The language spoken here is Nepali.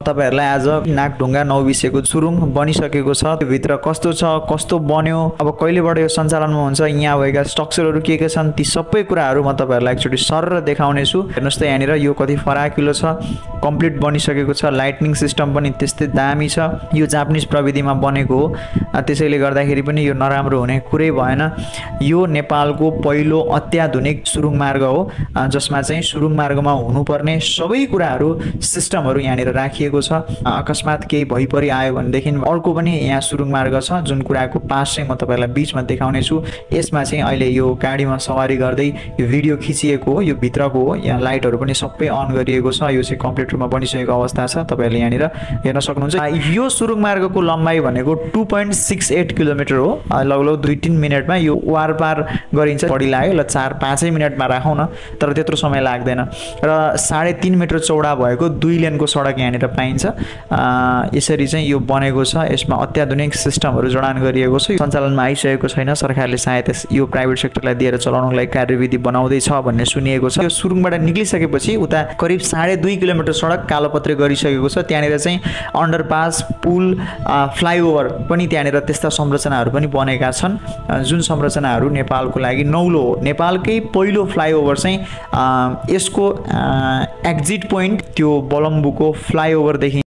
तपाईहरुलाई आज नागढुङ्गा नौबिसेको सुरुङ बनिसकेको छ, त्यो भित्र कस्तो छ, कस्तो बन्यो, अब कहिलेबाट यो सञ्चालनमा हुन्छ, यहाँ भएका स्ट्रक्चरहरू के छन्, ती सबै कुराहरू म तपाईहरुलाई एकचोटी सरर देखाउने छु। हेर्नुस् त यहाँनिर यो कति फराकिलो छ, कम्प्लिट बनिसकेको छ, लाइटनिङ सिस्टम पनि त्यस्तै दामी छ। यो जापानिज प्रविधिमा बनेको हो, त्यसैले गर्दाखेरि पनि यो नराम्रो हुने कुरै भएन। यो नेपालको पहिलो अत्याधुनिक सुरुङ मार्ग हो, जसमा चाहिँ सुरुङ मार्गमा हुनुपर्ने सबै कुराहरू सिस्टमहरू यहाँनिर राखिएको छ। अकस्मात केही भइपरि आयो भनेदेखि अर्को पनि यहाँ सुरुङ मार्ग छ, जुन कुराको पास चाहिँ म तपाईहरुलाई बीचमा देखाउने छु। यसमा चाहिँ अहिले यो गाडीमा सवारी गर्दै यो भिडियो खिचिएको हो, यो भित्रको हो। यहाँ लाइटहरू पनि सबै अन गरिएको छ। यो चाहिँ कम्प्लिट रूपमा बनिसकेको अवस्था छ, तपाईहरुले यहाँनिर हेर्न सक्नुहुन्छ। यो सुरुङ मार्गको लम्बाइ भनेको 2.68 किलोमिटर हो। लगभग 2-3 मिनेटमा यो वारपार गरिन्छ। बढी लाग्यो ल 4-5 मिनेटमा राखौँ न, तर त्यत्रो समय लाग्दैन। र 3.5 मिटर चौडा भएको 2 लेनको सडक यहाँनिर पाइन्छ। यसरी चाहिँ यो बनेको छ। यसमा अत्याधुनिक सिस्टमहरू जडान गरिएको छ। सञ्चालनमा आइसकेको छैन, सरकारले सायद यो प्राइभेट सेक्टरलाई दिएर चलाउनको लागि कार्यविधि बनाउँदै छ भन्ने सुनिएको छ। यो सुरुङबाट निक्लिसकेपछि उता करिब 2.5 किलोमिटर सडक कालोपत्रे गरिसकेको छ। त्यहाँनिर चाहिँ अन्डरपास, पुल, फ्लाइओभर पनि त्यहाँनिर त्यस्ता संरचनाहरू पनि बनेका छन्, जुन संरचनाहरू नेपालको लागि नौलो हो। नेपालकै पहिलो फ्लाइओभर चाहिँ यसको एक्जिट पोइन्ट त्यो बलम्बुको फ्लाइओभरदेखि